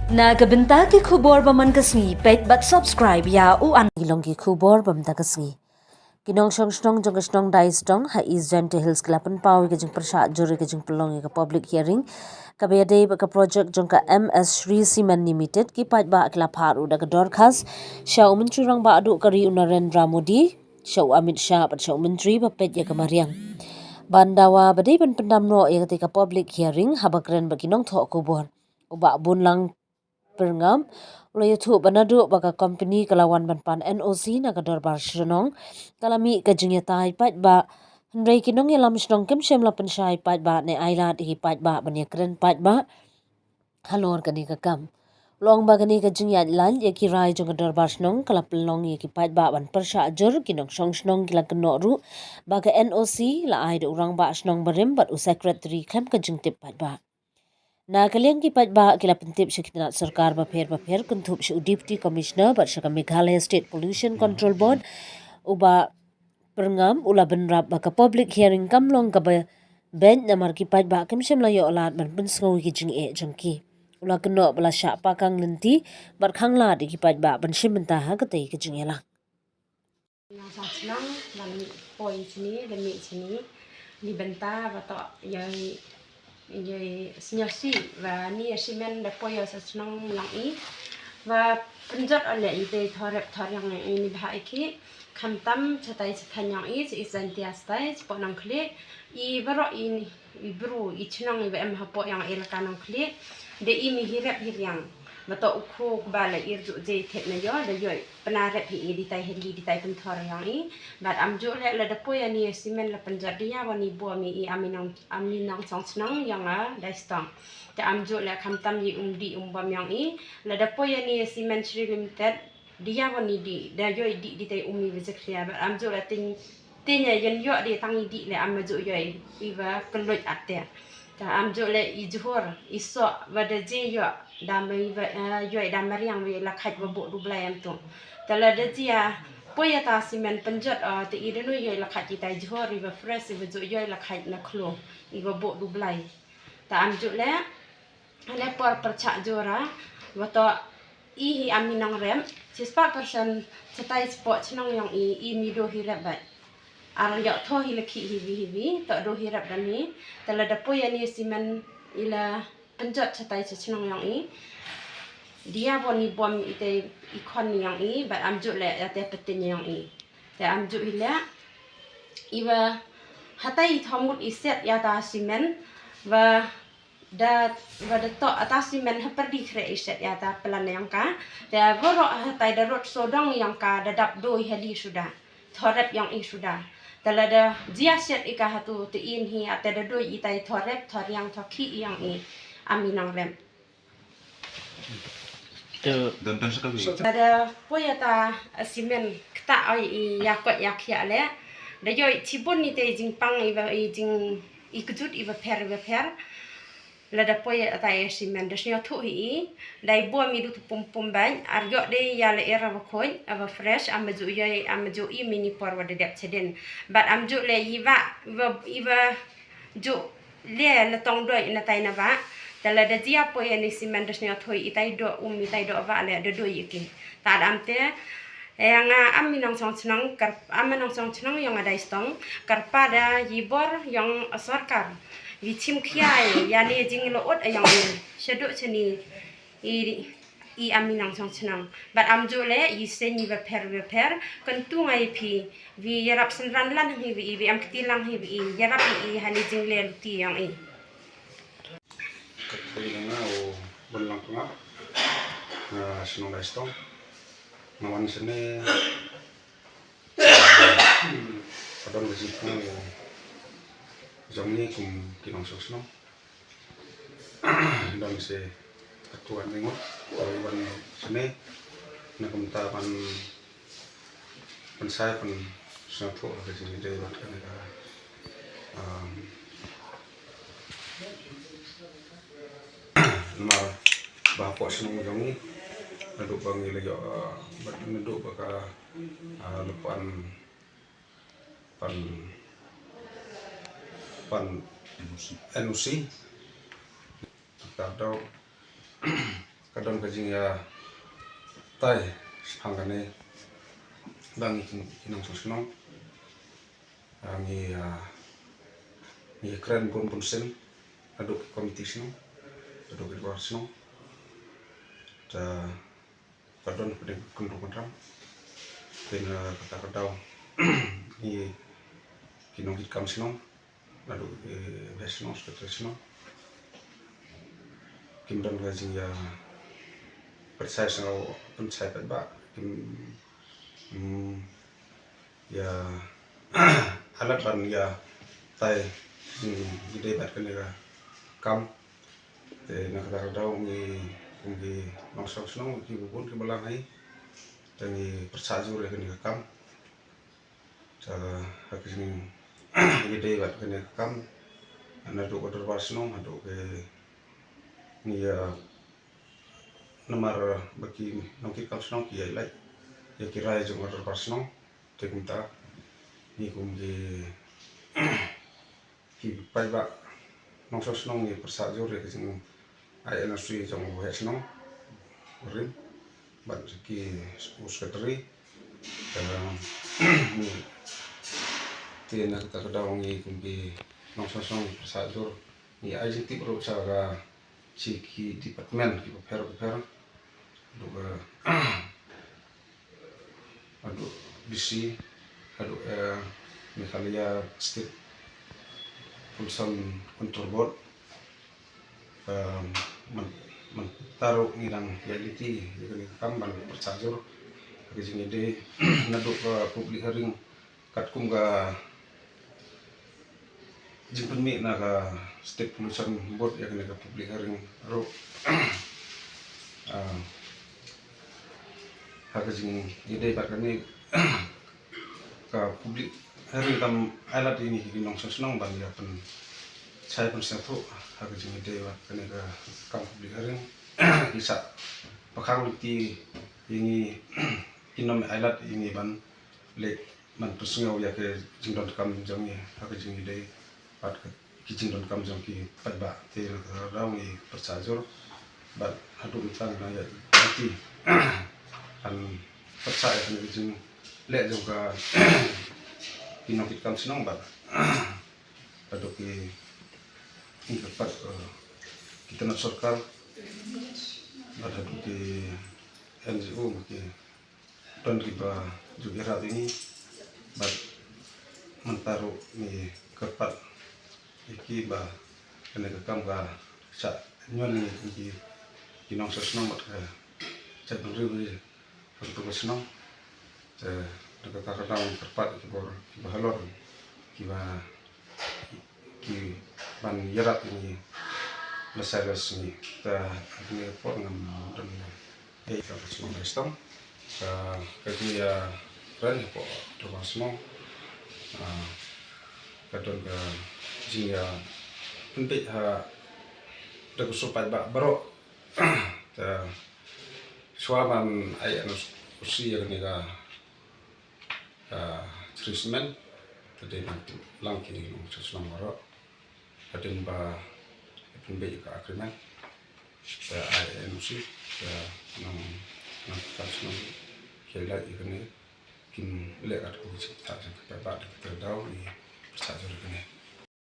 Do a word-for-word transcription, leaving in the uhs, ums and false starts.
Na ka bynta ki khubor ba man ka sngi, peit bad subscribe ïa u an. Ki long ki khubor ba man ka sngi. Ki nongshong shnong jong ka shnong Daistong ha East Jaintia Hills ki la pynpaw ïa ka jingpyrshah jur ïa ka jingpynlong ïa ka public hearing kaba ïadei bad ka project jong ka M S Shree Cement Limited. Ki paidbah ki la phah ruh da ka dorkhas sha u Myntri Rangbah Duh ka ri u Narendra Modi, sha u Amit Shah bad sha u Myntri ba peit ïa ka mariang. Ban dawa ba dei ban pyndam noh ïa katei ka public hearing, haba kren bad ki nongthoh khubor, u Bah Bunlang Pyrngam u la ïathuh ba naduh ba ka company ka la wan ban pan N O C na ka dorbar shnong, ka la mih ka jingïatai paidbah, hynrei ki nongïalam shnong kim shym la pynshai paidbah ne ai lad ïa ki paidbah ban ïakren paidbah halor kane ka kam. U la ong ba kane ka jingïaid lad ïa ki rai jong ka dorbar shnong ka la pynlong ïa ki paidbah ban pyrshah jur. Ki nongshong shnong ki la kynnoh ruh ba ka N O C la ai da u rangbah shnong barim bad u secretary khlem ka jingtip paidbah. Na ka liang ki paidbah, ki la pyntip sha ki tnat sorkar bapher bapher, kynthup sha u Deputy Commissioner bad sha ka Meghalaya State Pollution Control Board, u Bah Pyrngam u la bynrap ba ka public hearing kam long kaba beit namar ki paidbah kim shym la ïoh lad ban pynsngew ïa ki jingeh jong ki. U la kynnoh ba la shah pakang lynti bad khanglad ïa ki paidbah ban shim bynta ha katei ka jingïalang. Nang sang shnong, nang mih poi sini, da mih sini. Ni bynta ba to ïa, ïa sniawsih ba ni ïa simen da poi ïa sa shnong ïong i. Ba pynjot ole i te thorep thor ïong i ni bha i ki. Khamtam chatai chathan ïong i, sa i santia stai, chapo nang khlieh. I baro i ni i bru, i chnong i ba em hapoh ïong i laka nang khlieh. Da i mi hi rep hi riang. Ba to u khu ba la ir ju je thet na ïo, da ïoi pynarep hi i di tai heli di tai pynthor ïong i. Bad am ju le la da poi ani simen la pynjot dia wa ni bo mi i ami nang, ami nang song snong ïong a dai stong. Te am ju le khamtam i um di um bam ïong i. La da poi ani simen Shree Limited, dia wa ni di, da ïoi di di tai um i ba je khlia. Bad am ju le tin Te nya yen ïoh di tang i di le am ma ju ïoi i ba kylluid ate. Ta am ju le i jhur i so ba da je ïoh da ma i ba, eh, ïoi da ma riang ba la khait ba bu du blai am tu. Ta la da jia poi ata simen pynjot, eh, te i da nu ïoi la khait i ta i jhur i ba fresh i ba ju ïoi la khait na khlo i ba bu du blai. Ta am ju le Hane por pyrchah jora, wato i hi ami nong rep, chispah persen chatai chapoh chnong ïong i, i mi do hi rep bai. Ar ïoh tho hi lekhi hi vi hi vi, to do hi rep dani, te la da poi ani simen i la pynjot chatai cha chnong ïong i. Dia bo ni bom i te i khon ni ïong i, bad am ju le ate petin ïong i. Te am ju hi le, i ba hatai i thomut i set ïa ta simen, ba Da, ba da to ata simen ha perdi kre i set ïa ta plan ïong ka. Da boro hatai da rot sodong ïong ka da dap doi heli suda. Thorep ïong i suda. Da la da jia set i ka hatu te in hi ate da doi i tai thorep thor ïong thor khi ïong i ami nong rem. Te don don sekali. Da da poi ata simen kta oi i ïa kot ïa khia le. Da ïoi chibun i te jingpang i ba i jing i kjut i ba pher i ba pher. Lada poi ata ïa simen da sñiawthuh hi i, dei buam i du tu pum pum bad, ar ïoh dei ïa la era ba khuid, aba fresh, ama ju ïoh, ama ju i mini por wa da dep chedin. Bad am ju le i wa, i wa, i wa ju le la tong doi na tai na wa. Da lada jia poi ïa ni simen da sñiawthuh i tai do um i tai do wa le da doi i ki. Ta da am te, Ïa nga am mi nong song chnong, kar, am mi nong song chnong ïong a dai stong, kar pa da yibor ïong a sorkar. Wi chim khia ïa ni jing lo ot ïong ni. Shaduh chani i, i am mi nong song chnong. Bad am ju le i sen i ba pher ba pher, kan tu ngai phi, wi yarap senran lan hi wi, wi am kti lang hi wi, yarap i, i hani jing le luti ïong i. Ka poi nga u bun lang nga, nga shnong dai stong. Nga wan shane, ka don ka jingpang jong ngi kum ki nongshong shnong. Don se ka tuan ni ngut, ka wan shane, na kumta ban Pynshai pynsngewthuh ka jingïadei bad kane ka, um, namar ba hapoh shnong jong ngi naduh ba ngi la ïoh, uh, bad naduh ba ka, uh, la pan, pan, pan N O C. Ka dau Ka don ka jingïatai shaphang kane ba ngi ki, ki nongshong shnong, ah, ngi, ah, ngi kren bun bun sien haduh ki komiti shnong, haduh ki dorbar shnong. Te ka don pdeng kynroh kynram. Te na kata ka daw ngi ki nongkitkam shnong, naduh ki vice shnong, secretary shnong, kim don ka jingïa pynshai shnong, pynshai paidbah, kim, mm, ïa alat ban ïatai jingïadei bad kane ka kam. Te na kata ka daw ngi kum ki nongshong shnong ki bun ki balang hi, te ngi pyrshah jur ïa kane ka kam. Te ha ka jingïadei bad kane ka kam, naduh ka dorbar shnong haduh ki, ngi, ah, namar ba ki nongkitkam shnong ki ïaid lait ïa ki rai jong ka dorbar shnong. Te kumta ngi kum ki, ki paidbah nongshong shnong ngi pyrshah jur ïa ka jingai anniversary jong u heh shnong rim bad ki u secretary. Te, te na kata ka daw ngi kum ki nongshong shnong ngi pyrshah jur, ngi ai jingtip ruh sha ka, sha ki department ki bapher bapher, haduh ka, haduh D C, haduh, eh, Meghalaya State Pollution Control Board. Em, myn-, mynta ruh ngi dang ïaid lynti ïa kane ka kam ban pyrshah jur ha ka jingïadei naduh ka public hearing katkum ka jingpynmih na ka State Pollution Board ïa kane ka public hearing ruh. Ah, ha ka jingïadei bad kane ka public hearing kam ai lad ïa ngi ki nongshong shnong ban ïa pynshai pynsngewthuh ha ka jingïadei bad kane ka kam public hearing. Ki shah pyrkhang lynti ïa ngi, kin ym ai lad ïa ngi ban leh ban pynsngew ïa ki jingdonkam jong ngi ha ka jingïadei bad ki jingdonkam jong ki paidbah. Te na kata ka daw ngi pyrshah jur bad haduh mynta ngi dang ïaid lynti ban pyrshah ïa kane ka jingleh jong ka, ki nongkitkam shnong bad haduh ki, ngi kyrpad, eh, ki tnat sorkar bad haduh ki N G O, ki don kiba ju ïarap ïa ngi bad mynta ruh ngi kyrpad ïa ki ba kane ka kam ka shah ñion ïa ngi ki, ki nongshong shnong bad ka jaitbynriew ha kato ka shnong. Te na kata ka daw ngi kyrpad ïa ki bor kiba halor kiba ki ban ïarap ïa ngi lashai lashisngi. Te ha kane ka por ngam don ei ka shnong ka shnong. Ka, ka jingïakren hapoh dorbar shnong, ah, ka don ka jingïapynbeit ha da ka sur paidbah baroh. Te shuwa ban ai anniversary ïa kane ka, ka treatment, te dei ban tip lang ki nongshong shnong baroh hadien ba pynbeit ïa ka agreement. Te ai N O C, te nong, nongkitkam shnong ki lait ïa kane, kim leh katkum ka jingthoh jong ki paidbah. Te kata ka daw ngi pyrshah jur ïa kane.